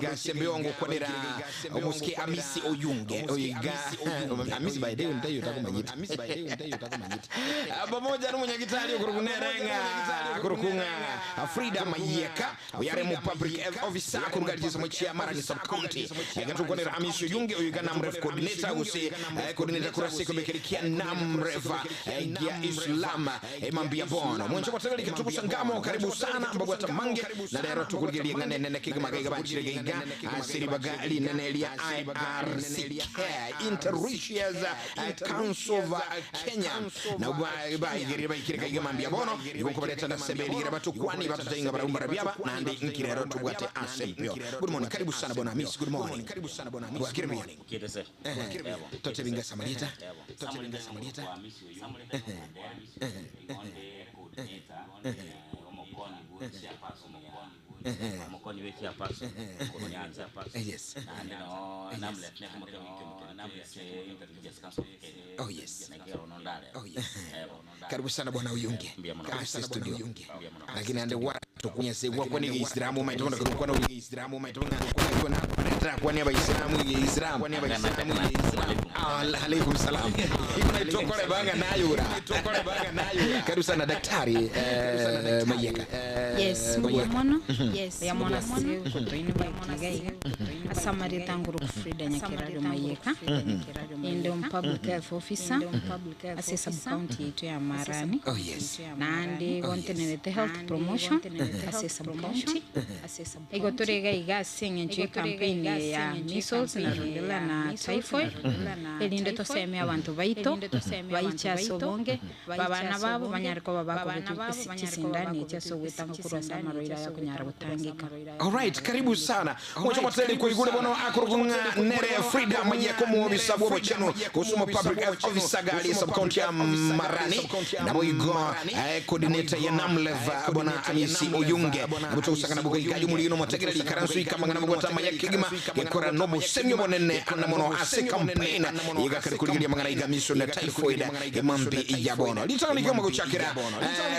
Gase mbiongo kwanera omosike Amisi Oyunge oyo iga Amisi by day ntayo takomanyete Amisi by day ntayo takomanyete pamoja n'omonyagitari okoruku nere ng'a akoruku ng'a Frida Mayeka oyo are mu public health officer koruga chisomo chia Marani sub county gatukwanera Amisi Oyunge oyo iga NAMREF coordinator gose coordinator korwa ase ekiombe kia NAMREF gia Islam Emambia bono, mwanche gotegereri katugusa ngamo, karibu sana mbabwata mange, na rero tokorigereria eng'ana enene kegima gaiga banchire gaiga ase ribaga rinene ria IRCK, Interreligious Council of Kenya. Nabwo baigerire baikire gaiga mambia bono, igo nkobareta ndasebe rigere batokwani batotebie ng'a barabwo mbarabwo aba, naende nki rero tobwate ase mpeo. Good morning, karibu sana bwana Hamisi, good morning. Bwakire buya? Ehe, totebi ng'a ase amarieta, totebi ng'a ase amarieta. Yes. Oh yes. Oh yes. Karibu sana bwana Oyunge ase studio. Lakini ande watokunyase gwakwa ni Islamu maite bona kurukwana Islamu maite bona kurukwana kwani abaisilamu Islamu Alaikum salam. Tokore banga nayura. Tokore banga nayura. Karibu sana daktari eh, Mayeka. Yes, mbuya mono. Mbuya mono ase ogotoina gwaikire iga. Ase amarieta anguru Frida Nyakerario Mayeka. Inde omu public health officer ase sub county yaito ya Marani. Oh yes. Naende igo ntenerete health promotion ase sub county. Igo tore iga iga ase eng'encho ye campaign eye ya measles na rubella na typhoid, erinde toseme abanto baito baiche ase obonge, babana babo banyare koba bakobetwa chisindani echi ase ogoetanga korwa ase amarwaire aya akonyara gotangeka. Alright, karibu sana. Omochie omotereri koigure bono akorokwa ng'a nere Frida Mayeko omobisa bw'obochenu gose omo public health officer gari sub county ya Marani naboigo coordinator ya NAMLEV bwana Amisi Oyunge nabo togosangana bogo iga y'omorigi nomotegereri ikaranso ika amang'ana mobwate amaya kegima gekora nobosemi obonene ana mono ase campaign egakare korigeria amang'ana iga miso na typhoid emambi ya bono ritang'ani kegima gochakera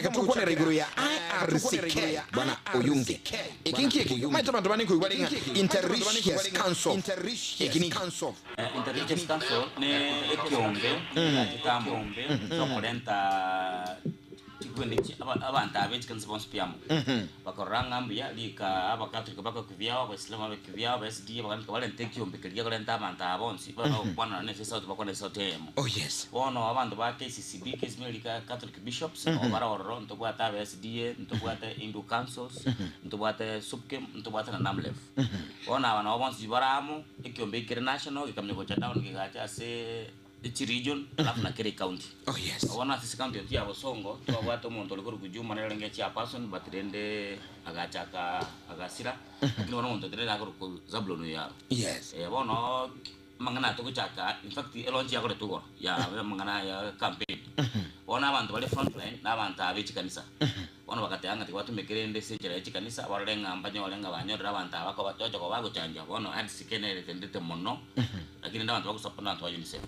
gatokwanera igoro ya IRCK bwana Oyunge Eki nki eke? Omanyete abanto bande nkoigwa bare ng'a Interreligious Council. Eki ninki? Interreligious Council ne ekeombe egachete amo giokorenta chigwende chi abanto aba bechikanisa bonsi pi amo. Bakarora ng'a mbuya rika abakatoliki bake kibyao, abaisilamu babe kibyao, aba SDA bakarenta barente ekiombe keria gekorenta abanto aba bonsi babe bagokwanana na ase esauti bakwane esauti eyemo. Oh yes. Bono abanto ba KCCB, KCB Catholic Bishops, nabo bare ororo, ntobwate aba SDA, ntobwate Hindu Councils, ntobwate Supkem, ntobwate na Namlef. Bono aba nabo bonsi bare amo, ekiombe ekere national gekamanya gocha down gegacha ase echiregion alafu na kera ecounty. Oh yes. Bono ase ecounty yaito ya Bosongo, twabwate omonto ore korokwa Juma nere orenge chairperson but rende agacha aka agasira, lakini bono omonto otenenete akorokwa Zablon Oyaro. Yes. Bono amang'ana aya togochaka, in fact elaunch yakoretwe igoro ya amang'ana aya ya campaign. Bono abanto bare frontline na abanto aba be chikanisa. Bono bagateba ng'a tiga batumeke rende ase enchera ya chikanisa barore ng'a mbanyore ng'a banyorire abanto aba koba tocha koba bagochanja bono RCK nere etendete mono, lakini rende abanto bagosupport na abanto ba UNICEF.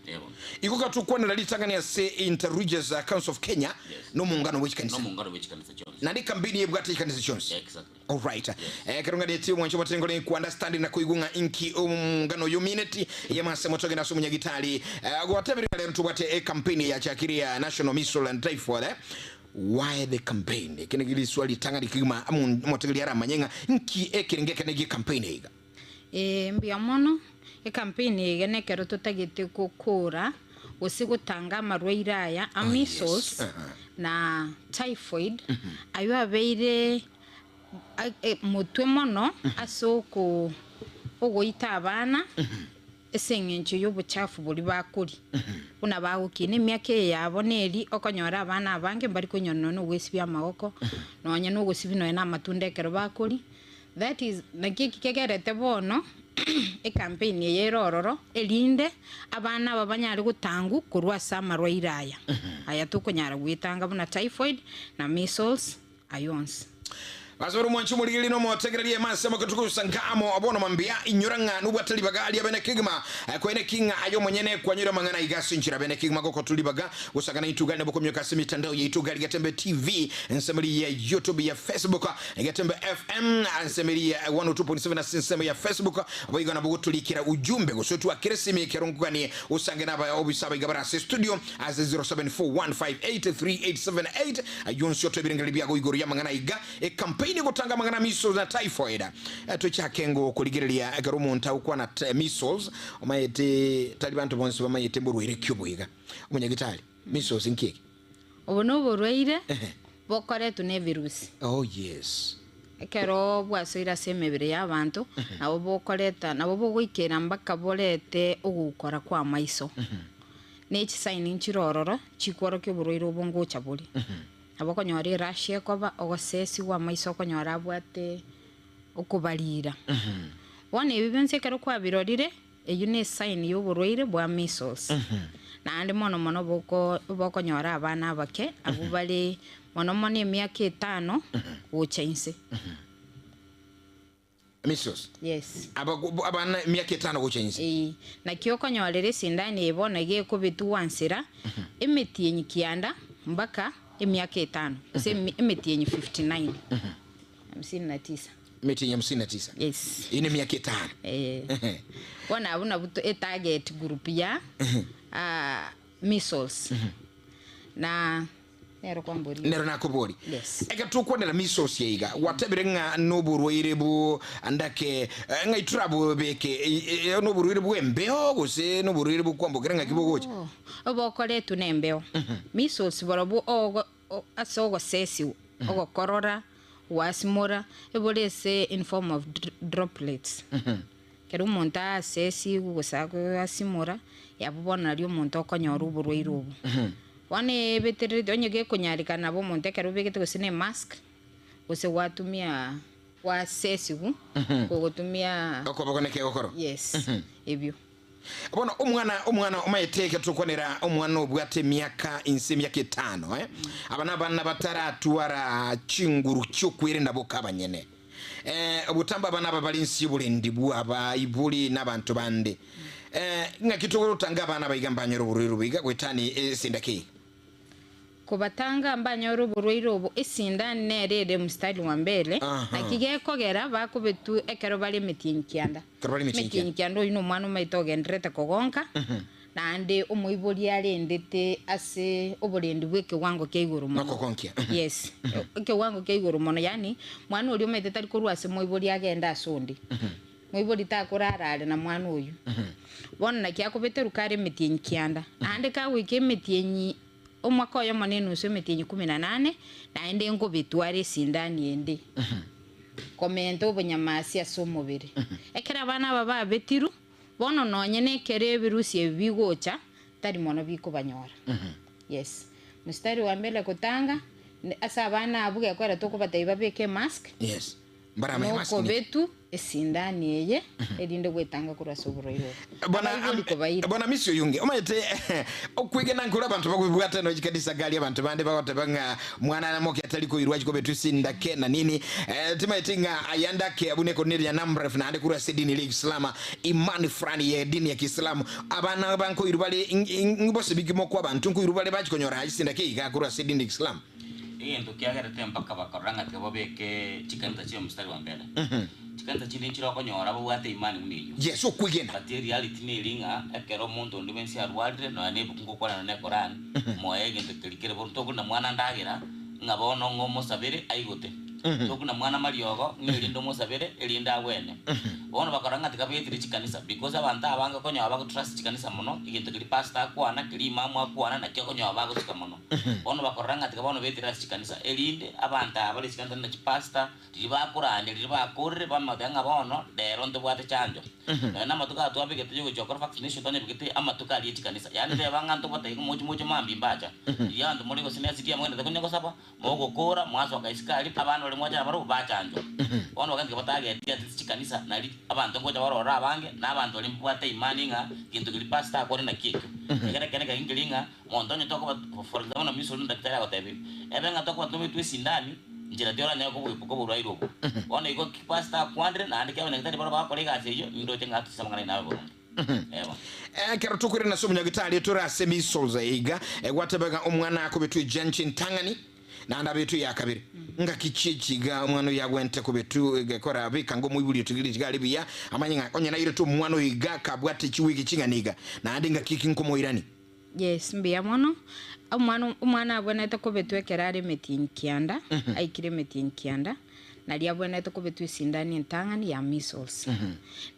Eh bono. Igo gatokwanera ritang'ani ase Interreligious Council of Kenya Yes. na omongano bwe chikanisa. Na omongano bwe chikanisa chionsi. Naende ecampaign eye ebwate chikanisa chionsi. Exactly. Alright. Ekero ng'anetie omwancho omote nkore ku understand na koigwa ng'a inki omongano oyo omineti yamase motogende ase omonyagitari. Gwatebirie ng'a rero tobwate e campaign yachakire ya National Measles and Typhoid. Why the campaign? Eke niki riswali ritang'ani kegima omotegeria aramanye ng'a nki ekerenge ekene gie campaign eye iga. Ee, mbuya mono. Ecampaign eye iga nekero totagete gokora gose gotanga amarwaire aya a measles na typhoid aywo abeire motwe mono ase ogoita abana ase eng'encho y'obochafu boria bakoria, buna bagokina emiaka eye yabo neri okonyora abana abange mbari konyora nonya nogwesibia amagoko, nonya nogosibia nonya na amatunda ekero bakoria. That is naki eki kegerete bono ecampaign eye ere ororo erinde abana aba banyare gotangwa korwa ase amarwaire aya, aya tokonyara goetanga buna typhoid na measles. Ayio onsi. Ase omwanchi omorigereria na omotegereria ase amaketu gosangamo bono mambia, inyora ng'a nobwate ribaga ria bene kegima, koene ki ng'a aye omonyene kwanyora amang'ana aiga ase enchera bene kegima gokotua ribaga gosangana intwe gari nabokomioka ase emitandao yaito gari Getembe TV, ensemo eria ya YouTube ya Facebook, Getembe FM, ensemo eria ya 102.7 ase ensemo ya Facebook, boigo nabo gotorikera ujumbe gose otwakere esimi ekero nkoganie osange na abaobisa abaiga bare ase studio ase 0741583878 Ayio onsi otoe ebirengererio biago igoro y'amang'ana aiga, ekampeini egotanga amang'ana a measles na typhoid. Tochake ngo korigereria ekero omonto agokwana measles, omayete tari banto bonsi bamayete mborwaire ki oboiga. Omonyagitari, measles nki eke? Obo noborwaire bokoretwa ne evirusi. Oh yes. Ekero bwasoire ase emebere y'abanto, nabo bokoreta nabo bogoikera mpaka borete ogokora kwa amaiso. Ne chisaini nchire ororo chikworokia oborwaire obo ngocha bore. Nabo okonyora erash ekoba, ogosesigwa amaiso okonyora abwate okobarira. Bono ebi bionsi ekero kwabirorire, eyio ne esign ya oborwaire bwa measles. Naende mono mono boko bokonyora abana abake, abwo bare mono mono emiaka etano gocha inse. Measles. Yes. Aba abana emiaka etano gocha inse. Eeh. Naki okonyorera esindani eye bono iga ekobetwa gwansera emetienyi kianda mpaka emiaka etano, gose emetienyi 59, hamsini na tisa. Emetienyi hamsini na tisa. Yes. Eyio nemiaka etano. Eeh. Bono abwo nabwo to etarget group ya measles. Na Nero kwamboria. Nero nakoboria. Yes. Ekero tokwanera measles iga, gwatebire ng'a noborwaire bo ndake, eh, ng'ai torabobeke, eh, eh, noborwaire bw'embeo gose noborwaire bokwambokera ng'aki bogocha? Oh, obokoretwe nembeo. Measles borobwo ogo o- ase ogosesiwa, ogokorora, gwasimora, ebore ase in form of droplets. Ekero omonto asesigwe gose asimora, abwo bono nario omonto okonyora oborwaire obwo. Bono ebeterereti onye gekonyarekana nabo omonto ekero obegete gose na emask, gose gwatumia gwasesigwa, kogotumia Okoboko na ekegokoro. yes, ebio. Bono omwana omwana omaete ekero tokwanera omwana obwate emiaka inse emiaka etano eh, aba nabana bataratwara chinguru chiokwerenda boka abanyene. Eh, obotambe abana aba bare inse y'oborendi bw'abaibori na abanto bande. Eh, ng'aki togotanga abana aba iga mbanyore oborwaire obo iga goetania esindake eye? Kobatanga mbanyore oborwaire obo, esindani nere ere mstari wa mbele, Aha. naki gekogera bakobetwa ekero bare emetienyi kianda. Ekero bare emetienyi kianda. Emetienyi kianda oyio nomwana omaete ogendererete kogonka, Naende omoibori arendete ase oborendi bw'ekewango kia igoro mono. Nokogonkia. Yes, ekewango kia igoro mono, yaani mwana oria omanyete tari korwa ase moibori agende ase onde. Moibori takorara are na mwana oyio. Bono naki akobeterwa kare emetienyi kianda. Naende kagoika emetienyi omwaka oyomo na enusu emetienyi kumi na nane, naende nkobetwa are esindani ende. Komenta obonyamasi ase omobere. Ekero abana aba babetirwe. Bono nonye nekero ebirusia ebi bigocha, tari mono bikobanyora. Yes. Mstari wa mbele gotanga, ase abana abwo gekoera tokobatebia babeke emask, Yes. Mbaramaye mask ni. nokobetu esindani eye, erinde gwetanga korwa ase oborwaire obo. Bwana Abaibori kobaira. Bwana Misi Oyunge, omanyete okwegena nkore abanto bakobibwata nonya chikanisa gari abanto bande bagoteba ng'a Mwana moke atari koirwa achie kobetwa esindake na nini, timaeti ng'a ayande ake buna ekorina ya Namref naende korwa ase edini eria ya Kiislamu, imani fulani ye dini ya Kiislamu, abana ba nkoirwa bare bose bikimo kwa abanto nkoirwa bare bachie konyora esindake iga korwa ase edini ya Kiislamu. Egento kiagerete mpaka bakarora ng'a tiga babeke chikanisa chibe mstari wa mbere. Chikanisa chinde nchire okonyora babwate imani buna eyio. Yes, okwegena. But ereality neri ng'a ekero omonto onde bwensi arwarire nonya na ebuku ngokwana nonya na Ekorani, moe egento keria kere bono tokori na mwana ndagera ng'a bono ng'a omosabere aigote. Tokori na mwana mariogo ng'a erinde omosabere erinde agwene. Bono bakarora ng'a tiga betire chikanisa because abanto abange okonyora bago trust chikanisa mono, egento keria pastor akwana, keria imamu akwana nakio okonyora bagosika mono. Bono bakarora ng'a tiga bono betire ase chikanisa erinde abanto aba bare chikanisa buna chipastor, Riria bakorandia, riria bakorire, bamotebia ng'a bono rero ntobwate chanjo. Nonya namatuko aya twabegete yogochia gokora vaccination twanyabegete amatuko aria echikanisa. Yaani teba ng'a ntobwate iga moche moche mambia mbacha. Riria abanto more gose nesi riria mogenderete konya gosaba, mogokora, mwasoka isiko aria, abana baria mwacha nabarobwo bachanjwa. Bono bagachia batageti ase chikanisa nari abanto ngocha barore abange, na abanto baria mbabwate imani ng'a gento keria pastor akore naki ekio. Ekero ekeene keria nkeri ng'a, monto onye tokoba for example na misori daktari agotebirie, ebe ng'a tokoba tometwe esindani. Nchera tioranyare koboepuka oborwaire obwo. Bono igo ki pastor akwanire, naende ki abanyagitari barabwo bagakora egasi eyio, nindoche ng'a ase amang'ana aino abe boronge. Ee bono. Ekero tokoirana ase omonyagitari tore ase measles iga, gwateba ng'a omwana akobetwa echanjo entang'ani, naende abetwe eya kabere. Ngaki chi echi iga omwana oyo agwente kobetwa egekora beka ng'a omoibori otigire tiga are buya, amanye ng'a onye nairete omwana oyo iga kabwate chiwiki ching'ana iga, naende ngaki ki nkomoirani. Yes, mbuya mono. Omwana omwana abwenerete kobetwa ekero are emetienyi kianda, aikire emetienyi kianda, naria abwenerete kobetwa esindani entang'ani ya measles.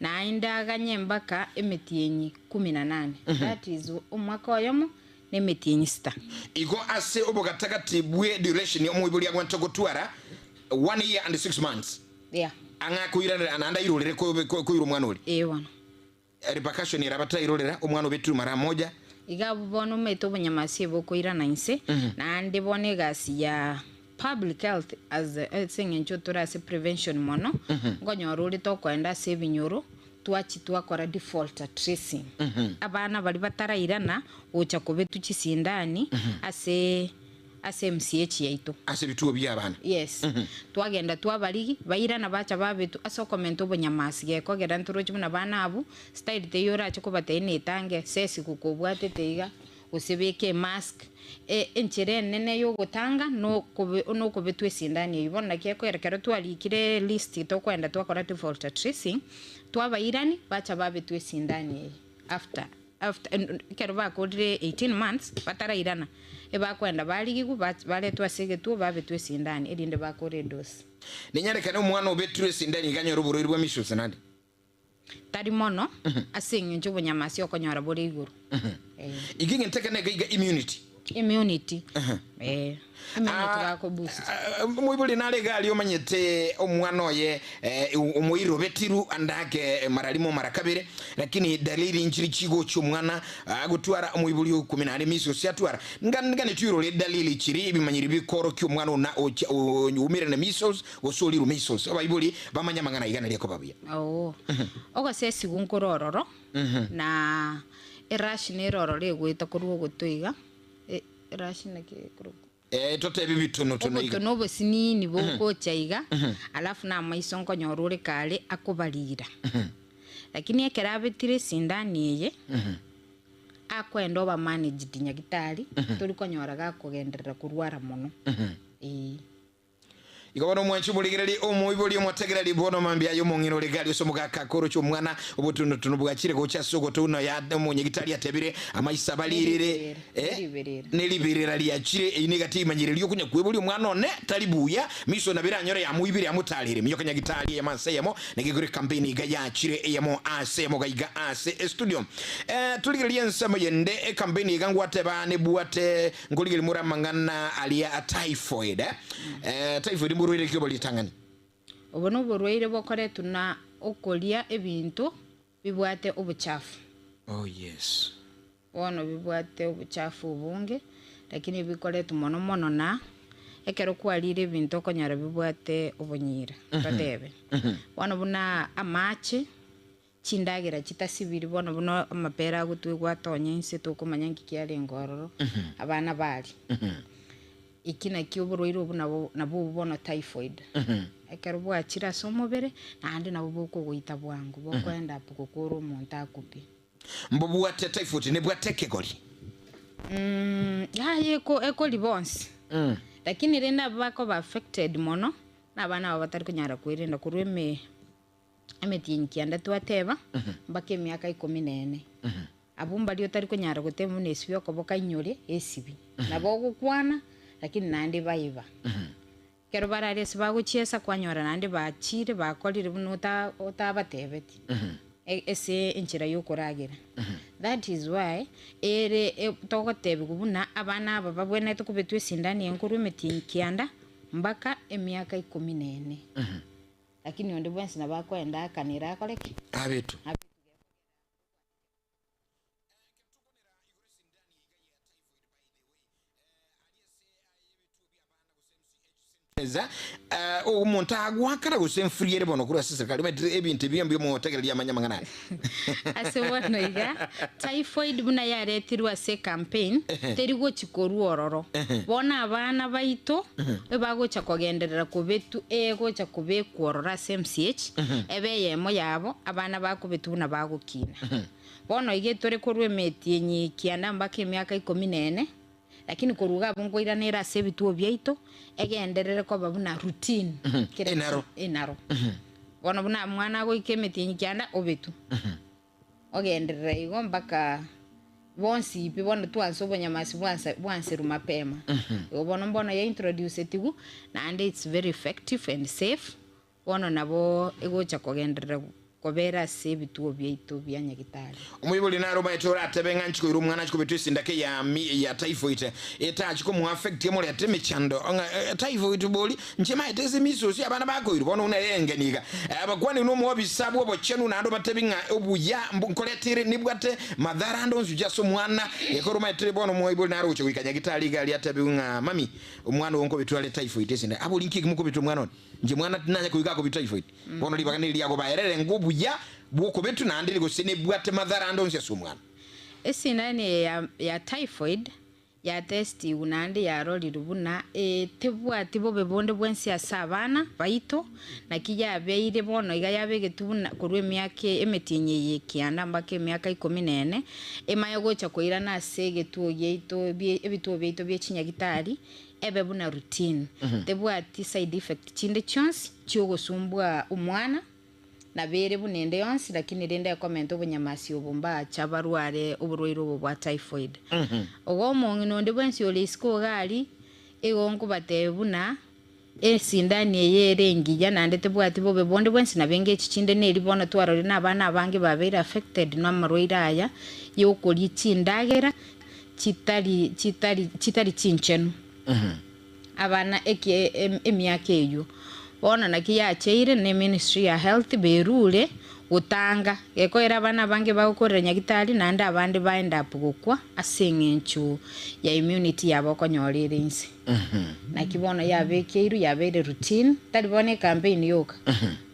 Naende aganye mpaka emetienyi kumi na nane, that is omwaka oyomo na emetienyi sita. Igo ase obogatagati bwe duration omoibori agwenerete gotwara one year and 6 months Yeah. ang'e akoiranera naende airorere koira omwana oria. Ee bono. Repercussion ere abatairorera omwana obetirwe mara moja. Iga abwo bono omanyete obonyamasi bokoirana inse, naende bono egasi ya public health as ase eng'encho tore ase prevention mono, nkonyora ore tokoenda ase ebinyoro, twachi twakora defaulter tracing. Abana baria batarairana gocha kobetwa chisindani ase ase MCH yaito. Ase ebituo bia abana. Yes. Twagenda twabarigi, bairana bacha babetwa ase okomenta obonyamasi gekogera ntoroche buna abana abwo, style teiyo orache kobatebia netange sesi gokobwatete iga, gose beka emask, enchera enene ya ogotanga nokobe nokobetwa esindani eywo. Bono naki ekogera ekero twarikire list tokoenda twakora defaulter tracing, twabairani bacha babetwa esindani eye after after ekero bakorire 18 months batarairana, ebakoenda barigigwa baretwe ase egetuo babetwe esindani erinde bakore edosi. Nenyarekane omwana obetirwe esindani iga anyore oborwaire bwa measles naende? Tari mono, ase eng'encho obonyamasi okonyora bore igoro. Eh. Iga egento eke neke iga immunity. Immunity. Eh. Immunity gako boost. Moibori nare iga aria omanyete omwana oye omoiri obetiru andake mara rimo mara kabere, lakini dalili nchiri chigochia omwana agotwara omoibori okumi naende measles atwara. Ngane twirore dalili chiri ebimanyiri bikorokia omwana ona ocha oumire na measles gose orirwe measles. Abaibori bamanye amang'ana iga naria akoba buya. Oo. Ogosesigu nkore ororo, na erash nere ororo egoeta korwa ogoto iga, erash naki ekorokwa? Totebi bituno tuno iga. Obotuno obosinini bogocha iga, alafu na amaiso nkonyora ore kare akobarira. Lakini ekero abetire esindani eye, akoenda oba managed nyagitari, tori konyora gakogenderera korwara mono. Eeh. Igo bono omwanchi omorigererie omoibori omotegereri bono mambia aye omong'ina ore gari ase omogaka akoroche omwana obotunutunu bwachire gocha ase ogotouna ya omonyagitari atebire amaiso abaririre Neriberera. neriberera riachire eyio negati eimanyereri okonya kweboria omwana one tari buya miso nabo eranyore yamoibire amotarere minyoka nyagitari eyemo ase eyemo negekore campaign iga yachire eyemo ase eyemo gaiga ase estudio torigererie ensemo yende ecampaign iga ngwateba nebwate Nkorigereria more amang'ana aria a typhoid. Typhoid mborwaire ki obo ritang'ani? Obo noborwaire bokoretwa na okoria ebinto bibwate obochafu. Oh yes. Bono bibwate obochafu obonge, lakini bikoretwa mono mono na ekero kwarire ebinto okonyora bibwate obonyira, totebe. Bono buna amache, chindagera chitasibiri bono buna amapera agotwegwa atonya inse tokomanya nki kiarenge ororo, abana baria. Eki nakio oborwaire obwo nabo nabwo obwo bono typhoid. Ekero bwachire ase omobere, naende nabo bokogoita bwango, bokoenda up gokora omonto akwe pi. Mbobwate typhoid nebwate ekegori? Yaya ekori bonsi, lakini rende abwo bakoba affected mono, na abana aba batari konyara kwerenda korwa eme. Emetienyi kianda twateba, mpaka emiaka ikomi na ene. Abwo mbaria otari konyara goteba buna esibi okoboka inyore esibi. Nabo ogokwana, lakini naende baiba. Ekero barare ase bagochiesa kwanyora naende bachire bakorire buna ota otabatebeti ase enchera ya okoragera. That is why ere togotebigwa buna abana aba babwenerete kobetwa esindani eye nkorwa emetienyi kianda mpaka emiaka ikomi na ene. Lakini onde bwensi nabo akoenda akanire akore ki? Abetwe. Pfizer omonto agoakana gose mfree ere bono korwa ase eserikari omanyete ebinto ebio mbuya omotegereria amanye amang'ana aya. Ase bono iga, typhoid buna yaretirwe ase ecampaign, teri gochi korwa ororo. Bono abana baito, ebagocha kogenderera kobetu egocha kobekwa ororo ase MCH, ebe eyemo yabo, abana bakobetwa buna bagokina. Bono iga etore korwa emetienyi kianda mpaka emiaka ikomi na ene, lakini korwa iga abwo nkoirana ere ase ebituo biaito, egenderere koba buna routine kera Enaro. enaro. Bono buna mwana agoika emetienyi kianda obetwe, ogenderera igo mpaka bonsi pi bono twansa obonyamasi bwansa bwanserwa mapema. Igo bono mbono ya introducetigwe, naende it's very effective and safe, Bono nabo egocha kogenderera kobera ase ebituo biaito bia Nyagitari. Omoibori nare omaete oratebe ng'a nchi koira omwana achi kobetwa esindake ya mi ya typhoid etachi komoaffect emorete emechando ng'a typhoid bori nche maete ase measles abana bakoirwa bono buna engeni iga abakwanire na omobisa bw'obochenu naende obatebi ng'a obuya nkoretere nibwate madhara ande onsi gochia ase omwana ekero omaete bono omoibori nare ogocha goika nyagitari iga aria atebiwe ng'a mummy omwana oyo nkobetwa are typhoid esindake abori nki eki mokobetwa omwana one Inche mwana tinanya koika akobitwa typhoid. Bono ribaga neri riagobaerera enga obuya bw'okobetwa naende gose nebwate madhara ande onsi ase omwana. Esindani eye ya ya typhoid yatestigwe naende yarorirwe buna tebwati bobe bonde bwensi ase abana baito, naki yabeire bono iga yabegetwe buna korwa emiaka emetienyi eye ekianda mpaka emiaka ikomi na ene, emanye gocha koirana ase egetuo giaito ebituo biaito bie chinyagitari, ebe buna routine, tebwati side effect chinde chionsi chiogosumbua omwana, nabo ere buna ende yonsi lakini rende ekomenta obonyamasi obo mbacha barware oborwaire obo bwa typhoid. Igo omong'ina onde bwensi ore isiko iga aria, igo nkobatebia buna esindani eye ere engiya naende tebwati bobe bonde bwensi nabo engecho chinde neri bono twarorire na abana abange babeire affected na amarwaire aya ya okoria chindagera chitari chitari chitari chinchenu. Abana eki emiaka eywo. Bono naki yacheire ne ministry ya health berure gotanga gekoera abana abange bagokorera nyagitari naende abande ba end up gokwa ase eng'encho ya immunity yabo okonyora ere inse. Naki bono yabekeirwe yabeire routine tari bono ecampaign yoka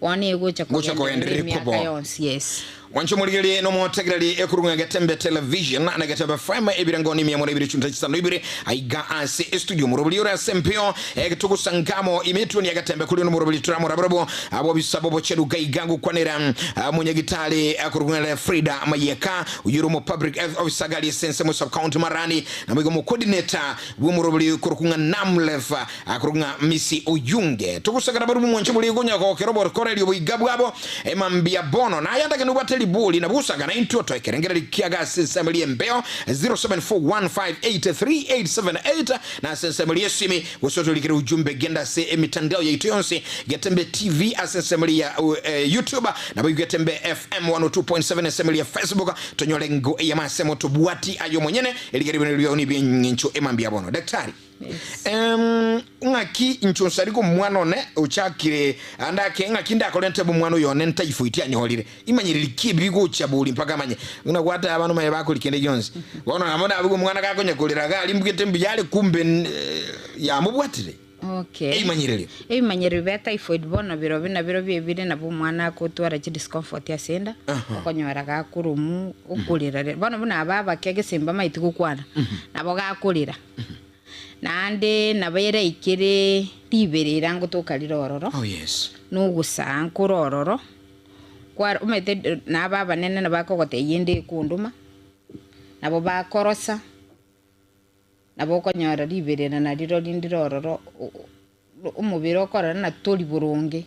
bono egocha Gocha kogenderera kogenderera emiaka kobo. yonsi yes. Mwanche omorigererie na omotegereri ekorwa ng'a Getembe Television na Getembe FM ebirengo ni mia mono ibere chunta chisano ibere aiga ase estudio omoroberi ore ase empeo egetogosangamo imetwe ya Getembe kori nomoroberi toramoraborabo abo bisabo bochenu gaiga gokwanera munyagitari akorwa ng'a Frida Mayeka oyio ore omo public health officer gari ase ensemo sub county Marani naboigo omo coordinator bw'omoroberi korokwa ng'a Namlef Akorokwa ng'a Misi Oyunge. Togosakera barabwo mwanche boria gonya gokera obokoreri oboiga bwabo emambia bono. Naye andake nobwate ribori na bosaga naintwe otoe ekerengererio kiago ase ensemo ri'embeo 0741583878 na ase ensemo ri'esimi gose otorikere ujumbe genda ase emitandao yaito yonsi Getembe TV ase ensemo ria YouTube naboigo Getembe FM 102.7 ensemo ria Facebook tonyore engo ey'amasemo tobwati aye omonyene erigererio riao nebi'engencho emambia bono. Daktari. Ng'aki inche onsarige omwana one ochakire ande ake, ng'aki ndakore ntebe omwana oyo one ntyphoid anyorire? Imanyereri ki ebi bigochia bori mpaka amanye? Buna gwateba abana omanye bakori kende gionsi. Bono nabo naboigo omwana gakonya korera iga aria mbugete mbuya are kumbe yamobwatire. Okay. Ebimanyererio. Ebimanyererio bia typhoid bono birobio nabirobio ebire nabo omwana agotwara chidiscomfort ase enda, okonyora gakoromwa, okorera re bono buna aba abake gese mbamaeti gokwana, nabo gakorera. Naende nabo eraikere riberera ngotoka rire ororo, Oh yes. nogosaa nkore ororo, kware omanyete nabo abanene nabo bakogotebia ende ekondoma, nabo bakorosa, nabo okonyora riberera narirorio ndire ororo omobere okorora na tori boronge.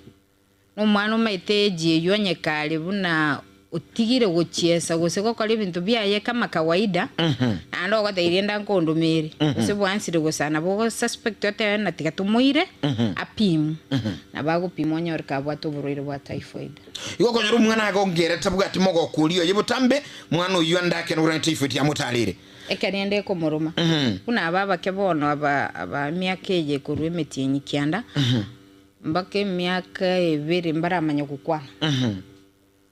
Na omwana omanyete age eywo onye kare buna otigire gochiesa gose gokora ebinto biaye kama kawaida, naende ogotebia rende nkondomere, gose bwansire gose nabo ogo suspect otebe ng'a tiga tomoire apimwe. Nabo agopimwa onyore kabwate oborwaire bwa typhoid. Igo okonyora omwana agongere tabwati mogoko oria oye botambe, mwana oyio ande akene orane typhoid yamotarire. Ekerende ekomoroma, buna aba abake bono aba aba emiaka eye korwa emetienyi kianda, Mpaka emiaka ebere mbaramanye gokwana.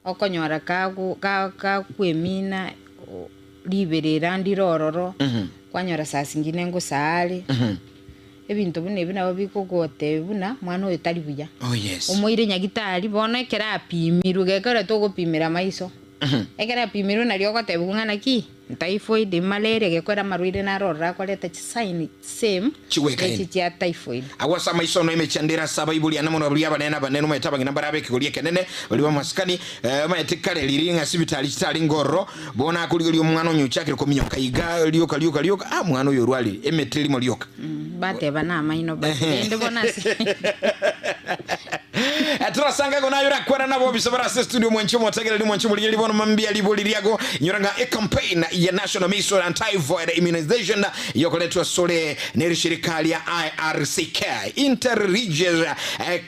Okonyora kago ga gakwemina o riberera ndire ororo, kwanyora saa zingine ngosaa are, Ebinto buna ebi nabo bikogotebia buna mwana oyo tari buya. Oh yes. Omoire nyagitari bono ekero apimirwe, gekero togopimera maiso, ekero apimirwe nario ogotebiwa ng'a naki, typhoid, malaria, gekora amarwaire naro ororo akoreta chisign same Chigwekaine. echi chia typhoid. Agwo ase amaiso ono emechando ere ase abaibori ane mono baria abanene abanene omanyete abang'ina mbarabe ekegori ekenene baria b'amasikani eh, omanyete kare riria ng'a sibitari chitaringe ororo bono akorigeria omwana onye ochakire kominyoka iga rioka rioka rioka ah omwana oyo orwarire emete erimo rioka. Bateba namaino basi rende bono ase Torasanga igo naye orakwana nabo obisa bare ase estudio mwanche omotegereri mwanche omorigereria bono mambia ribori riago inyora ng'a ecampaign ya National Measles and Typhoid Immunization yokoretwa asore nerishirika ria IRCK Inter-Religious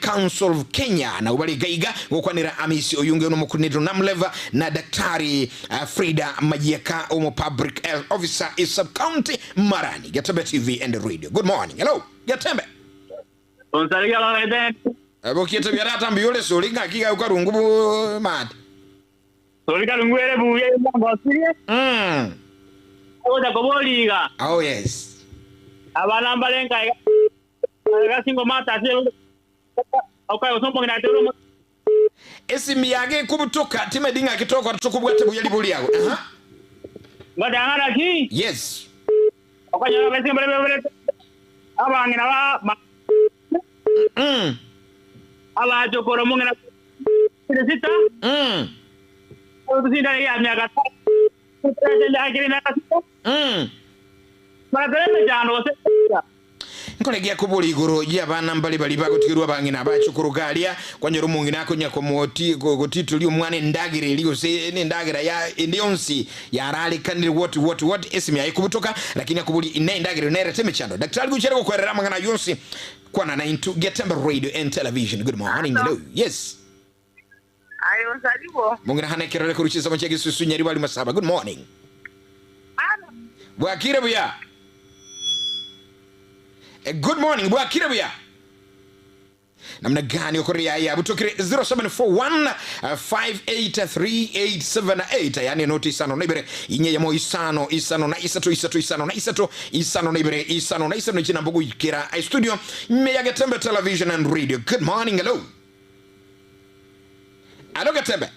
Council of Kenya nabo bare iga iga gokwanera Amisi Oyunge nomokunetwe Namlev na Daktari Frida Mayieka omo Public Health Officer e Sub County Marani Getembe TV and Radio. Good morning. Hello Getembe. Onsarigia lorete. Bokiete bia tata mbuya ore sori ng'aki iga okarungu bu mate. Sori karungu ere buya ngosirie. Ogocha kobori iga. Oh yes. Abana mbare nka iga. Iga singo mata ase okae osombo ngina tero. Esimi yage ekubutoka timedi ng'aki tokora tokobwate buya ribori yago. Aha. Ngotanga naki? Yes. Okonyora bese mbare mbare abang'ina ba abachokoro mong'ina sita. Otusinda ya miaka akiri miaka sita. Baratere mechando gose. Nkoregia kobora igoro y'abana mbare baria bagotigerwa abang'ina abachokoro garia kwanyora omong'ina akonya komoti gotitoria omwana endagera eria gose nendagera ya ende yonsi yararekanire what what what esimi yaye kobutoka lakini akoboria ine endagera nerete emechando daktari gochia gokwerera amang'ana yonsi kwana naintwe Getembe Radio and Television. Good morning. Hello. Yes. Ayo nsaribo. Mong'ina hana ekerore korwa chinsemo chia Gesusu Nyaribari Masaba. Good morning. Bwakire buya. Good morning. Bwakire buya. Namna gani okoria ya butokire 0741 583878 yani noti isano na ibere inye yamo isano isano na isato isato isano na isato isano na ibere isano na isano china mbugu ikira i studio mme ya Getembe Television and Radio. Good morning. Hello. Hello Getembe.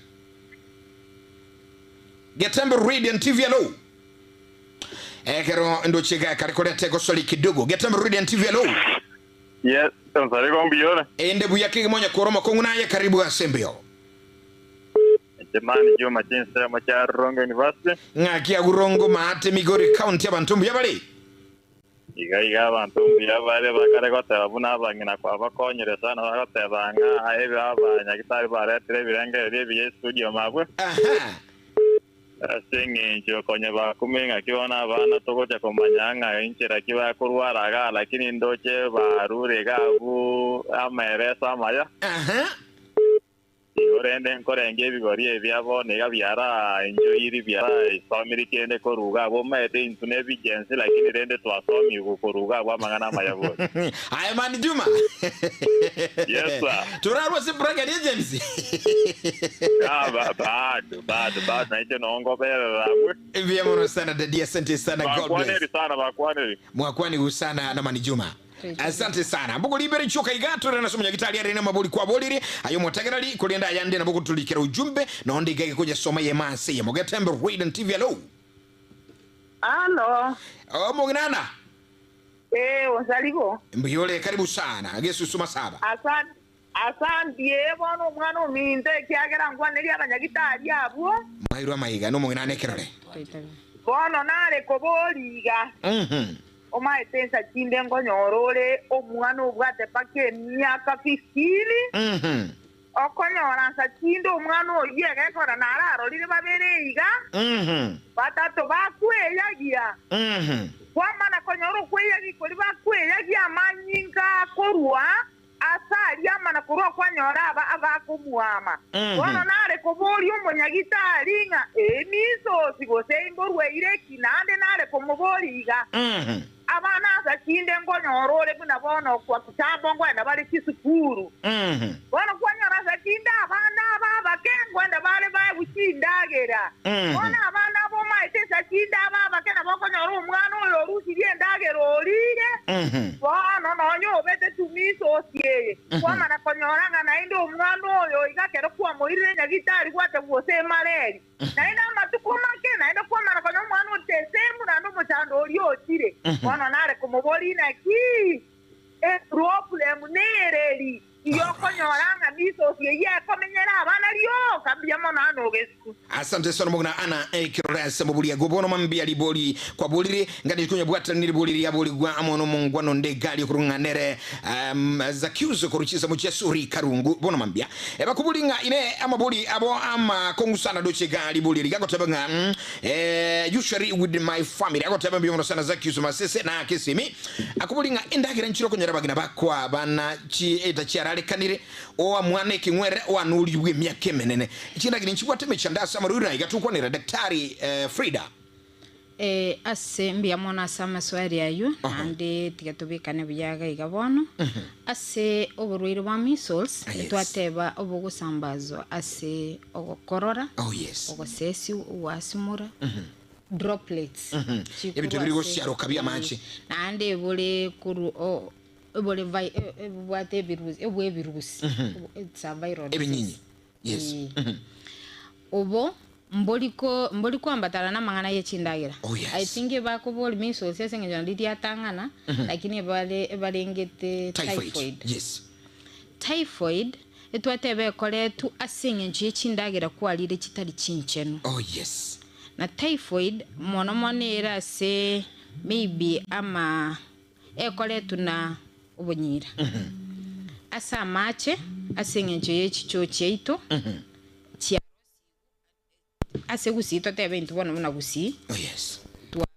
Getembe Radio and TV. Hello. Ekero ndochega kare korete gosori kidogo. Getembe Radio and TV. Hello. Yes, nsariko mbiyore. Ende buya kimonya koroma kongu naye karibu asembeo. Jamani Juma Chinse macha Rongo University. Ng'aki agurongo maate Migori County abantu mbuya bari. Iga iga abantu mbuya bare bakare goteba buna abang'ina kwa bakonyire sana bagoteba ng'a ebi abanyagitari baretire ebirenge ebi studio mabwe. Aha. Ase eng'encho konya bakume ng'aki bono abana togocha komanya ng'a enchera ki bakorwaraga lakini ndoche barure gabu ameresa amaya. Aha. Igo rende nkorenge ebigori ebia bono iga biara enjoiri biara isomiri kende koruga abwo omanyete intwe na ebigensi lakini rende twasomiwe koruga abwo amang'ana amaya bori. Aye man Juma. Yes sir. Turarwa si bracket agency. Ah, bado bado bado naiche nongoberera abwe. Vya mono sana dadi, asante sana, God bless. Bakwaneri sana bakwaneri. Mwakwani usana na mani Juma. Asante sana mbugo libere choka igato rena somo nyagitari arena mabuli kwa boliri ayo motagerali kulinda ayande na bugo tulikira ujumbe na ndi gege kuja soma ye mase ye Mogetembe Radio TV. Hello. Halo. Oh mugnana. Onsaribo. Mbiyole karibu sana Gesu suma saba. Asante. Asante bono omwana ominto ekiagera nkwaneria abanyagitari abwo. Mairwa maiga no mugnana ekerore. Bono nare koboriga. Omaete ensa chinde nkonyora ore omwana obwate mpaka emiaka 15. Okonyora nsa chinde omwana oyio egekora nararorire babere iga. Batato bakweyagia. Kwamana konyora okweyagia kori bakweyagia amanyinga akorwa asari amana korwa kwanyora aba abakomuama. Bono nare koboria omonyagitari ng'a emisosi gose imborwaire ki naende nare komoboria iga. Abana asa chinde nkonyora ore buna bono kwa kitambo nkwenda bare chisukuru. Bono kwanyora asa chinde abana aba abake nkwenda bare baebuchindagera. Bono abana abo omaete asa chinde aba abake nabo okonyora omwana oyo orusirie endagera orire. Bono nonya obete measles eye, kwamana konyora ng'a naende omwana oyo iga ekero kwamoirire nyagitari gwatebwa gose emareri. Naende amatuko make, naende kwamana konya omwana oche esemu, naende omochando oria ochire. Bono nare komoboria, Inaki eproblem nereri iyokonyora ng'a measles eyio ekomenyera abana rioka? Mbuya mono Anna Ogesuku. Asante sana omogina Anna ekirore ase moburia gobono mambia ribori kwaborire ngani konyabwatana ribori riaborigwa amo nomongwano nde gari okorwa ng'a nere um, Zacchaeus korwa chinsemo chia Suri Karungu bono mambia ebakobori ng'a ine amabori abo amakongu sana doche gari bori riga goteba ng'a mm, eh, usually with my family agoteba mbuya mono sana Zacchaeus Masese na Kisimi akobori ng'a endagera nchire okonyora abagina bakwa bana chi eta chiararekanire oa mwana ekeng'were oanurigwe emiaka emenene Chindagera nchibwate emechando ase amarwaire aiga tokwanera Daktari Frida. Eh, ase mbuya mono ase amaswali ayio, naende tiga tobekane buya iga iga bono. Ase oborwaire bwa measles, Ah, yes. twateba obogosambazwa ase ogokorora, Oh, yes. ogosesi, ogwasimora, droplets. Chikorwa Ebinto biri ase- gosiaroka bi'amache. Eh, naende ebore koru o- ebore vi- e- ebwate ebirusi, ebwebirusi. It's a viral Ebinyinyi. disease. Yes. Eh. Obo mbori ko mbori kwambatana namang'ana ye chindagera. Oh, yes. I think ebakobori measles ase eng'encho nario riatang'ana, lakini ebare ebarengete Typhoid. typhoid. Yes. Typhoid, etwateba ekoretwa ase eng'encho ye chindagera kwarire chitari chinchenu. Oh yes. Na typhoid mono mono ere ase maybe ama ekoretwa na obonyira ase amache ase eng'encho ye chichoo chiaito chia ase gusii totebe intwe bono buna gusii Oh yes. twabeire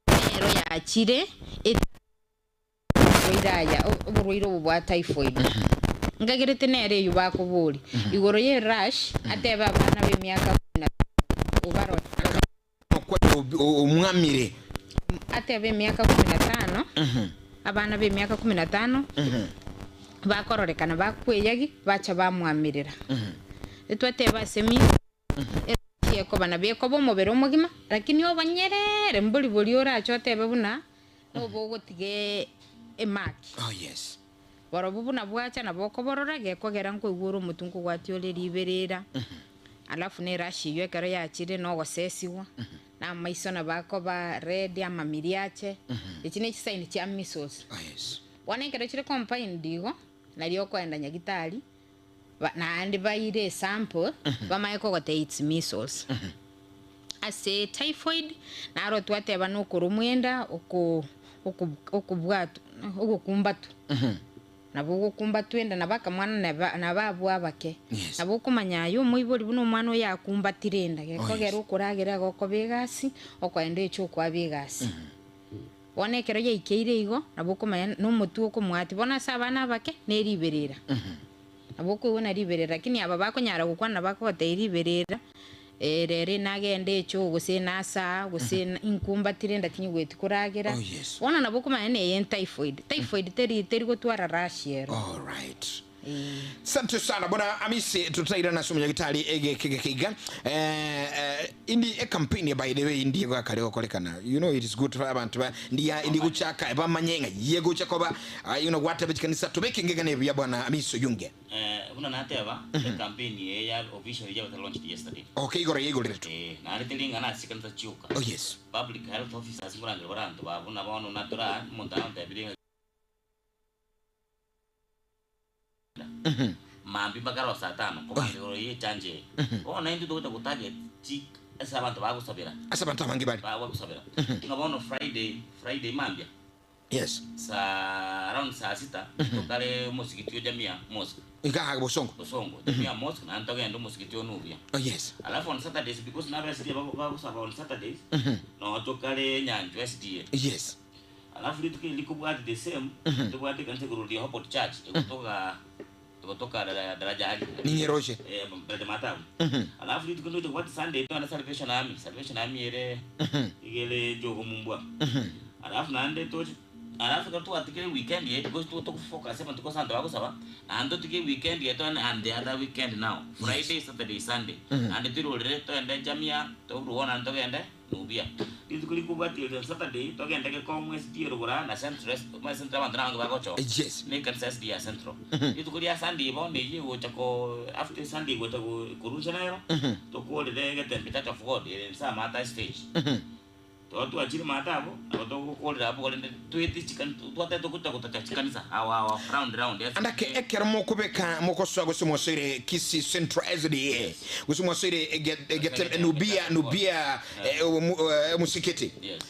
Nero yachire amarwaire aya, oborwaire obo bwa typhoid. Nkagerete nere eywo bakoboria igoro ye rash, atebe abana b'emiaka kumi na obarore. Omwamire. Atebe emiaka kumi na tano, abana b'emiaka kumi na tano bakororekana bakweyagi bacha bamwamirera. Etwateba ase mi. Ekoba nabo ekoba omobere omogima, lakini obonyerere mbori boria orache otebe buna nobe ogotiga emaki. Oh yes. Barobwo buna bwacha nabo okoborora gekogera nkoigwa ore omotwe nkogwatia ore riberera, alafu na erash eywo ekero yachire na ogosesigwa, na amaiso nabo akoba red, amamiri ache, echi ne chisign chia measles. Oh yes. Bono ekero chire combined igo, nario okoenda nyagitari. Ba- naende baire esample bamanye kogotebia it's measles. Ase typhoid naro twateba na okoromwa enda oko oko okobwatwa ogokumbatwa. Nabo ogokumbatwa enda nabo akamwana naba nabo abwo abake. Yes. Nabo okomanya aye omoibori buna omwana oyo akumbatire enda gekogera yes. okoragera iga okoba egasi, okoenda eche okoaba egasi. Bono ekero yaikeire igo, nabo okomanya na omotwe okomwatia. Bono ase abana abake, ne riberera. Nabo okoigwa na riberera, lakini aba bakonyara gokwana nabo akogotebia riberera, rero nagende echoo gose nasaa, gose inkumbatire enda tinyigweti koragera. Oh, yes. Bono nabo okomanya na eye ntyphoid. Typhoid teri teri gotwara rash ero. All right. Eeh. Sante sana bwana Amisi, tutairana ase omonyagitari egeke geke iga. Eh, eh, indi e campaign by the way indi egakare gokorekana. You know it is good for abantu ba ndiya indi gochaka bamanye ng'a ye gocha koba ah, you know gwatebe chikanisa tobeke ngegane buya bwana Amisi Oyunge. Eh, buna nateba, ecampaign eye ya officially yabete launched yesterday. Okay, igoro yaigoreretwe. Eh, naende teri ng'a nase chikanisa chioka. Oh yes. Public health officers nkorangeria bare abanto babo na bono natora omonto agontebire ng'a Mambia mpaka ero saa tano kobanga igoro ye echanjo eye. Bono naintwe togocha gotarget chi Ase abanto bagosabera. Ase abanto abange bare. Bagosabera. Ng'a bono Friday, Friday mambia. Yes. Saa around saa sita tokare omosigiti o Jamia Mosque. Iga aa Bosongo. Bosongo, Jamia Mosque naende togende omosigiti o Nubia. Oh yes. Alafu on Saturdays because nabo SDA bagosaba on Saturdays noo tokare Nyanchwa SDA. Yes. Alafu rituko eri rikobwati the same tobwate ekanisa igoro Rehoboth Church egotoka egotoka daraja aria. Ninyeroche. Eh, daraja Matabu. Alafu rituko ndoche kobwati Sunday togende Salvation Army, Salvation Army ere iga ere Jogo Mumbwa. Alafu naende toche alafu ekero twatigire weekend eye because togo togofocus amatuko ase abanto bagosaba, naende totige weekend eye togende and the other weekend now, Friday, Saturday, Sunday. Naende toirorere togende Jamia, torwe naende togende Nubia. Rituko rikobwatia erio Saturday, togende Gekongo SDA rogoro aa na Central, omanye Central abanto nabange bagochoka. Yes. Na ekanisa SDA ya Central. Rituko ria Sunday bono eyio egocha ko after Sunday egocha go korunsa nero, tokorere Getembe Church of God ere inse amato stage. Toro twachire maate abwo, nabo togokorera abwo korende toete chikani twatete gocha gotacha chikanisa ao ao round round ase Andake ekero mokobeka mogosoa gose mwasoire Kisii Central SDA gose mwasoire Getembe Nubia Nubia omosikiti Yes.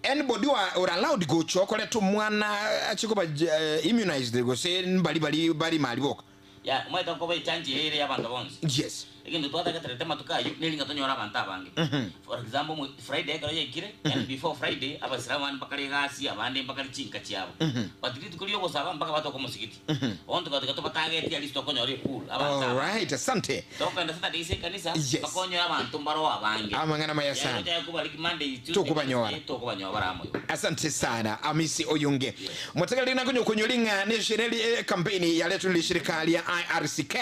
anybody ore allowed gocha okoreta omwana ache koba immunized gose mbari bari bari mari boka? Ya, omanyete okoba echanji eye ere y'abanto bonsi. Yes. Egento twatageterete amatuko ayio neri ng'a tonyore abanto abange. For example, omo Friday ekero yaikire, yaani before Friday, abasiramu abande mbakare egasi, abande mbakare chinka chiabo. But rituko ri'ogosaba mpaka batoke omosigiti. Bono tokaba tobatageti at least tokonyora epool, abanto aba. Alright, asante. Tokogenda Saturday ase ekanisa, Yes. mpaka onyore abanto mbaroo abange. Amang'ana maya Yaani sana. ochake kobariki Monday, Tuesday, Tokobanyora. Wednesday, tokobanyora bare amo igo. Asante sana Amisi Oyunge. Motegereri na konya okonyora ng'a neshereri ekampeni yaretwe ne rishirika ria IRCK,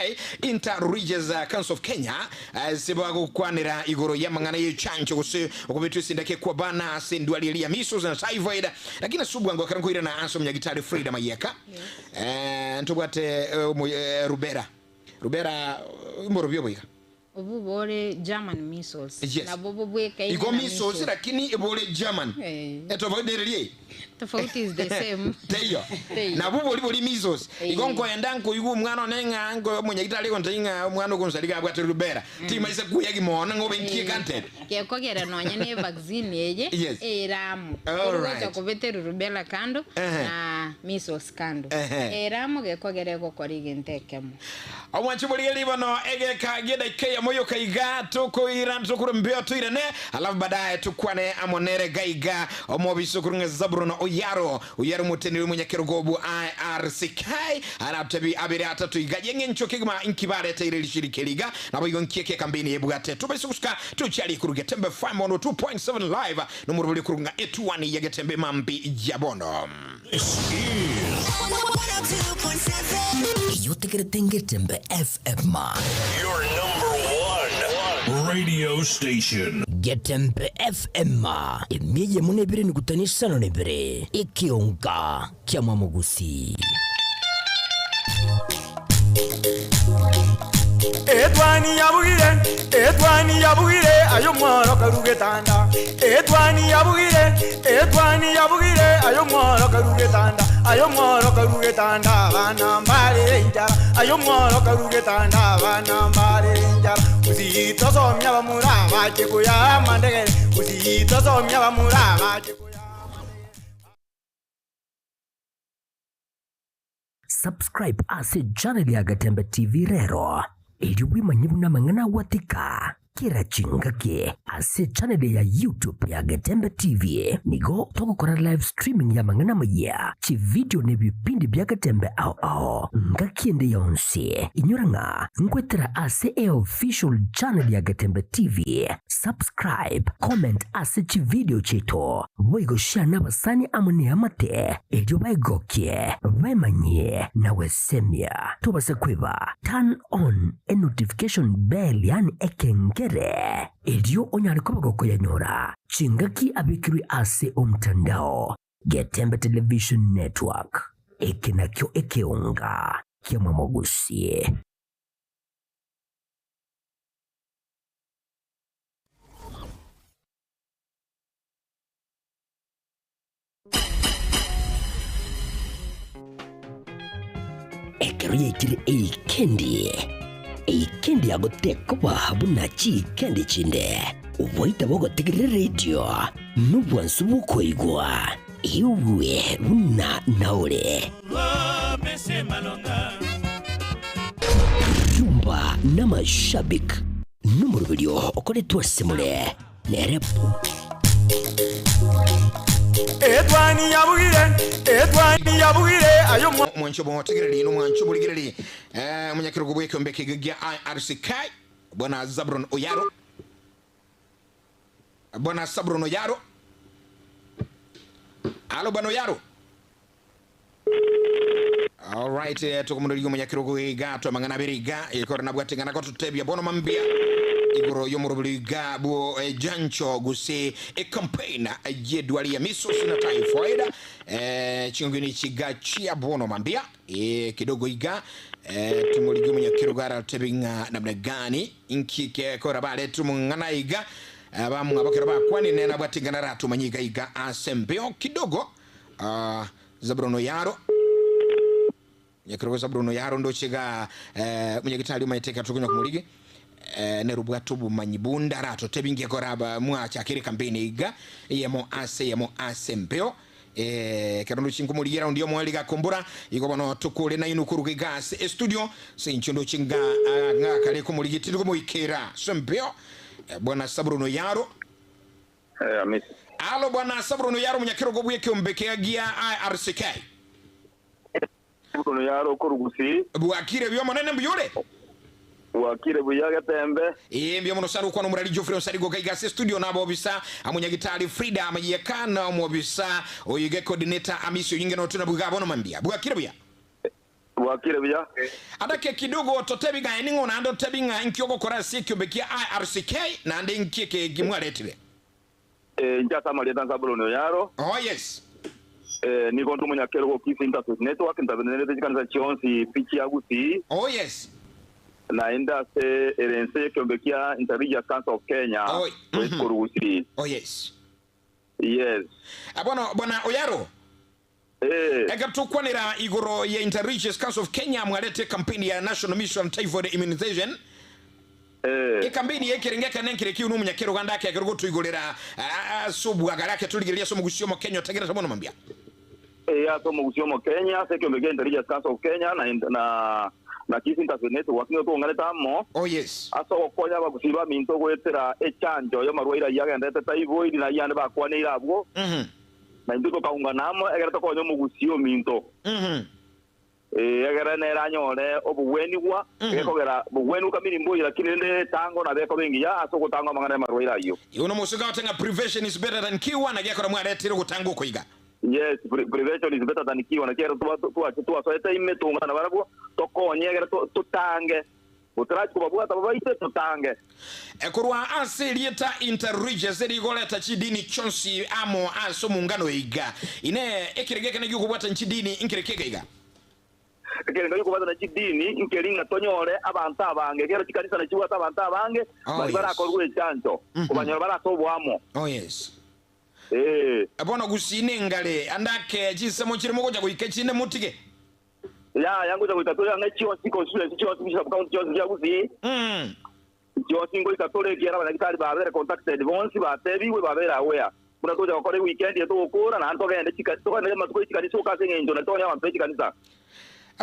Inter Religious Council of Kenya, ase bagokwanera igoro y'amang'ana y'echanjo gose okobetwa esindako ekwabana ase endwari eria ya measles na typhoid. Lakini ase obwango ekero nkoirana ase omonyagitari Frida Mayeka, ntobwate rubera rubera mborobio oboiga. Obu bore German measles. Yes. Nabo bobwekaine Igo na measles measles. lakini ebore German. Eh. Etofauti nereri eye? Tofauti is the same. Teiyo. Teiyo. Nabo bori bori measles. Eh. Igo nkoenda nkoigwa omwana one ng'a nko omonyagitari agontebia ng'a omwana okonsarika abwate rubera. Timaisa kuya gimono ng'a obe nkie granted. Gekogera nonya ne vaccine eye Yes. ere amo. All Orogocha right. kobetera rubella kando Ehe. na measles kando. Ehe. Ere amo gekogera egokora egento ekemo. Omwanchi borigereria bono egeka gi'edaika eyemo yoka iga tokoira tokure mbeo toirane alafu baadaye tukwane amo nere gaiga omobisa okorwa ng'a Zablon Oyaro Oyaro omoteneneri omonyakerogo obwo IRCK aratebi abere atato iga y'eng'encho kegima inki bareteire rishirika eri iga naboigo nki eke ekampeni ebwate tobaise gosuka tochiarie korwa Getembe FM 102.7 live nomorobori okorwa ng'a etuani ya Getembe mambi ya bono. This is Eyotegerete Ngetembe FM. your number one radio station. Getembe FM. Emia eyemo na ebere nukutani isano na ebere. Ekeonga kia Mwamogusi. Etwani yabugire, etwani yabugire, ayo mworo karugetanda. Etwani yabugire, etwani yabugire, ayo mworo karugetanda. Ayo mworo karugetanda, bana mbare injara. Ayo mworo karugetanda, bana mbare injara. Usitosomya bamura bache kuya mandegere. Usitosomya bamura bache kuya. Subscribe ase channel ya Gatembe TV rero erio bwemanye buna amang'ana agwatika kera chingaki ase channel ya YouTube ya Gatembe TV nigo togokora live streaming ya amang'ana amaya chivideo na ebipindi bia Gatembe ao ao ngaki ende yonsi inyora ng'a nkwetera ase e official channel ya Gatembe TV subscribe comment ase chivideo chiaito boigo share na abasani amo ne amate erio baegokie baemanyie na gwesemia tobase kweba turn on e notification bell yaani ekengere erio onyare koba gokoyanyora chingaki abekirwe ase omtandao Getembe Television Network eke nakio ekeonga kia Mwamogusie. Ekero yaikire eikendi, eikendi yagotekoba buna chikendi chinde. Oboita bogotegerera eredio nobwansu bw'okoigwa, igwe buna naore. Rumba n'amashabik nomoroberio okoretwe ase more nere. Etwani yabugire, etwani yabugire, aye omwa. Omwancho botegereri nomwancho borigereri eh, omonyakerogo bw'ekeombe ekeiga gia IRCK Bwana Zabron Oyaro Bwana Sabron Oyaro Alo Bwana Oyaro Alright, eh, tokomonoria omonyakerogo iga twamang'ana abere iga ekore nabwate ng'ana gototebia bono mambia igoro y'omoroberi iga bwo eh, jancho gose ecampaign y'edwari ya measles na typhoid eh, ching'ong'ini chiga chia bono mambia eh, kidogo iga eh, tumorigie omonyakerogo aratebe ng'a namna gani inki kekora baretire omong'ana iga eh, bamwabo kero bakwanire nere nabwate ng'ana aratomanye iga iga ase embeo kidogo ah, Zabron Oyaro Nyakerogo Zabron Oyaro ndoche iga eh, omonyagitari omaete ekero tokonya komorigi eh, nere obwate obomanyi bonde aratotebi nki ekora aba mwachakire campaign iga eyemo ase eyemo ase embeo eh, ekero ndoche nkomorigia eraundi yomoerio gakombora igo bono tokore nainwe koruga iga ase estudio ase inche ndoche nga ah, ngakare komorigia tindi komoikera ase embeo eh, bwana Zabron Oyaro Eh, Hamisi. Alo bwana Sabron Oyaro omonyakerogo bw'ekeombe kia gia IRCK. Sabron Oyaro okorwa Gusii. Bwakire buya omonene mbuya ore? Bwakire buya Getembe. Ee mbuya mono sana okwana omorari Geoffrey Onsarigo gaiga ase studio na abobisa amonyagitari Frida Amayieka na omobisa oyo iga coordinator Amisi Oyinge notwe nabwo iga bono mambia. Bwakire buya? Bwakire buya. Adake kidogo totebi ng'a ning'o naende otebi ng'a inki ogokora ase ekiombe kia IRCK naende inki eke mwaretire. Eh, inche ase amarieta Nzabuloni Oyaro. Oh yes. Eh, nigo nde omonyakerogo o Kisii Interfaith Network, ntabenenerete chikanisa chionsi pi chia Gusii. Oh yes. Naende ase ere ense y'ekiombe kia Interreligious Council of Kenya, Oh, mhm. korwa Gusii. Oh yes. Yes. Ah, bono bwana Oyaro. Eh. Ekero tokwanera igoro ya Interreligious Council of Kenya mwarete ecampaign ya National Measles and Typhoid Immunization. Eh. Ecampaign eye ekerenge ekenene nkere kiu nomonyakerogo ande ake ekero gotoigorera ase obwagare ake torigereria ase omogusi omokenya otegerete mono mambia. Eh, ase omogusi omokenya ase ekiombe kia Interreligious Council of Kenya na na na Kisii Interfaith Network nigo togong'anete amo Oh yes. ase ogokonya abagusii baminto goetera echanjo y'amarwaire ayio agenderete typhoid na ayio ande bakwaneire abwo. Mhm. Na intwe tokaungana amo, egere tokonye omogusii ominto, ee, egere nere anyore obogwenigwa, gekogera bogwenigwa kamiri mboiyo, lakini rende etango nabo ekoba engiya ase ogotangwa amang'ana y'amarwaire ayio. Igo nomosuke agote ng'a prevention is better than cure, naki ekero mwaretire ogotanga okoiga. Yes, prevention is better than cure, naki ekero toba twasoete ime toungana nabarabwo, tokonye egere totange. Gotarachi kobabwata babaite, totange. Korwa ase erieta interreligious rigoreta chidini chionsi amo ase omongano iga. Inee, ekerengo ekene gi'okobwatania chidini nkere ki iga? Ekerengo gi'okobwatana chidini nkeri ng'a tonyore abanto abange, ekero chikanisa nachibwate abanto abange, Oh, baria yes. barakorwe echancho, kobanyora bare ase oboamo. Oh, yes. Ee. Bono gusii nengare, ande ake chinsemo chire mogocha goika echinde motige. Yaya, ngocha goika tore ang'e chionsi constituency chionsi bishop county chionsi chia Gusii, chionsi ngoika tore ekiagera abanyagitari babere contacted bonsi batebigwe babere aware buna togocha gokora eweekend eye togokora naende togende chika togende amatuko ye chikanisa oka ase eng'encho nari tokonya abanto be chikanisa.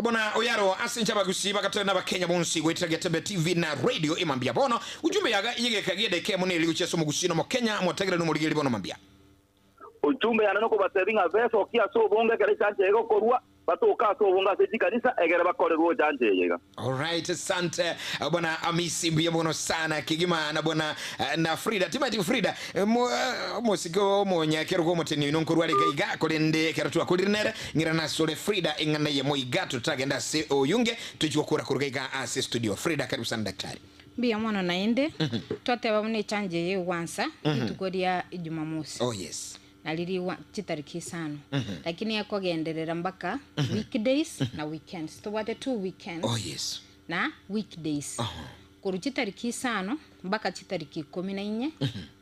Buna oyaro ase inche Abagusii bagatera na Abakenya bonsi goetera Getembe TV na Radio emambia bono. Ujumbe yaga yegeka gi'edaika emo neri gochia ase Omogusii na Omokenya motegereri na omorigereria bono mambia. Ujumbe yane nokobatebia ng'a besokie ase obonge ekero echancha eye egokorwa, batoke ase obonge ase chikanisa, egere bakorerwe ochancha eye iga. Alright, asante bwana Amisi, mbuya mono sana kegima na bwana na Frida timati Frida omosike omonyakerogo omoteni oino nkorwa are iga iga korende ekero twakorire nere ng'ira nasore Frida eng'ana eyemo iga totagenda ase oyunge tochie gokora koruga iga ase studio Frida karibu sana daktari. Mbuya mono naende, twateba buna echanjo eye egwansa rituko ria Jumamosi. Oh yes. Nari rigwa chitariki isano. Lakini ekogenderera mpaka weekdays na weekends. Tobwate two weekends Oh yes. na weekdays. Korwa chitariki isano mpaka chitariki ikomi na inye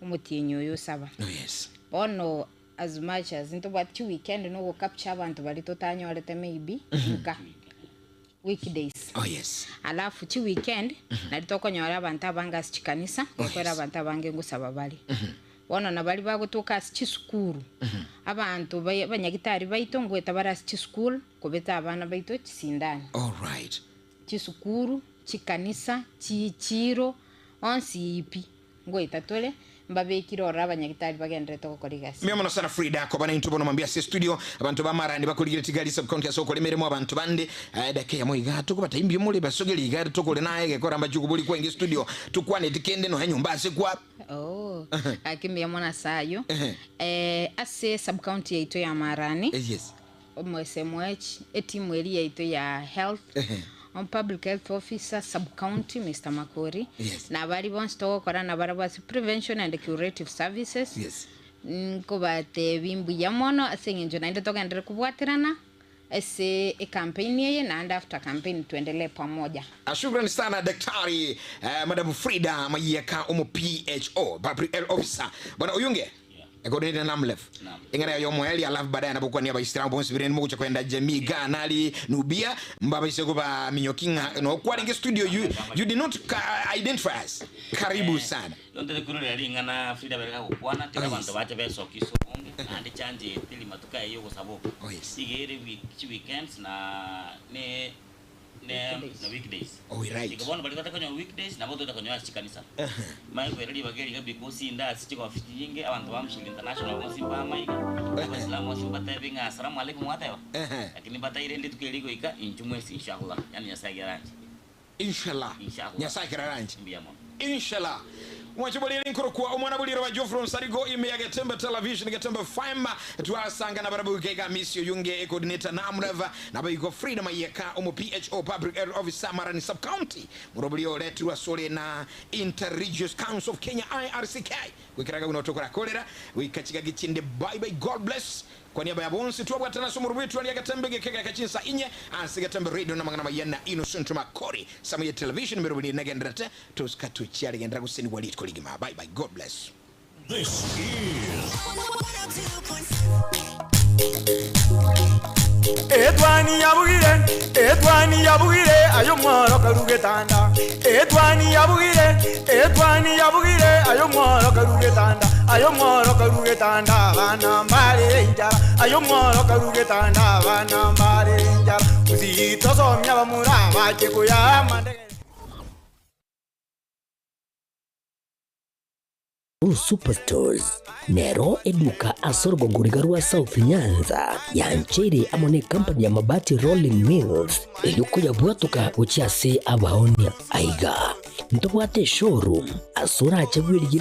omotienyi oyo osaba. Oh yes. Bono as much as ntobwate chiweekend na ogocapture abanto baria totanyorete maybe nka. Weekdays. Oh yes. Alafu chi weekend nari tokonyora abanto abange ase chikanisa, gokwera abanto abange ngosaba bare. Bono nabari bagotoka ase chisukuru, abanto bai abanyagitari baito ngoeta bare ase chisukuru kobeta abana baito chisindani. Alright. Chisukuru, chikanisa, chichiro, onsi pi. Ngoeta tore, mbabekire ororo abanyagitari bagendererete gokora egasi. Mbuya mono sana Frida koba naintwe bono mambia ase estudio. Abanto ba Marani bakorigeretie tigari sub county ase okorema eremo abanto bande. Edakika eyemo iga tokobatebia mbuya more basogeri iga tokore naye egekora mbache okobori kwainge estudio tokwaneti kende nonya nyomba ase kwa. Oh, gaki mbuya mono ase ayio. Ase sub county yaito ya Marani, Yes. omo SMH, etimu eria yaito ya health, omo public health officer sub county Mister Makori, Yes. na baria bonsi togokora nabarabwo ase prevention and curative services, Yes. nkobatebia mbuya mono ase eng'encho naende togenderere kobwaterana ase ecampaign eye naende after campaign tuendelee pamoja. Shukrani sana Daktari Madam Frida Mayieka omo PHO, Public Health Officer. Bwana Oyunge, Coordinator Namlef. Eng'ana yaye omoerio alafu baadaye nabokwania Abaisilamu bonsi birende mogocha kwenda jamii igaa nari Nubia mbabaise kobaminyoki ng'a nokwarenge studio you, you did not ka, identify us. Karibu sana. Ntete kwerorera ring'ana Frida abere gagokwana, tiga Oh, abanto yes. bache besokia ase obonge, naende chanchete rimatuko aye y'ogosaba oko. Oh, yes. Iga ere week, chiweekends na ne ne Weekdays. na weekdays. Oh, right. Igo bono baria batakonyora weekdays nabo togocha konyora ase chikanisa. Manye koira ribaga eri iga because inde ase chiofisi chinyinge abanto ba Mshiri International bonsi mbamaiga, Abaisilamu bonsi mbatebi ng'a Assalamu alaikum mwateba? Lakini mbataire rituko eri rigoika inchuo mwensi inshallah, yaani Nyasaye ekero aranche. Inshallah. Inshallah. Nyasaye ekero aranche. Mbuya mono. Inshallah. Mwanche bori nkorokwa omwana bori ba Geoffrey Onsarigo ime ya Getembe Television Getembe FM twasanga na barabu kega Miss Oyunge coordinator na Amreva na baiko Freedom Ayeka omo PHO Public Health Officer Marani Sub County murobori oretirwa sore na Interreligious Council of Kenya IRCK gwikiraga buno tokora kolera goika chigaki chinde bye bye God bless Kwa niaba ya bonsi twabwatana ase omorwoti bw'etuani ya Getembe gekegera chinsa inye ase Getembe Radio na amang'ana amaya na Innocent Makori Samuye Television emeroberi negendererete tosika tochiaregenderera gosenigwa rituko rigima bye bye God bless. This is. Etwani yabugire, etwani yabugire, aye omworo karue getanda. Etwani yabugire, etwani yabugire, aye omworo karue getanda. Aye omworo karue getanda, abana mbare enchara. Aye omworo karue getanda, abana mbare enchara. Gusii tosomia abamura abache koyaa amandegere. Blue Superstores nero eduka ase orogongo riga rwa South Nyanza yancheire amo ne company ya Mabati Rolling Mills erio koyabwatoka gochia ase abaonia. Aiga ntobwate eshowroom ase orache bwerigererie.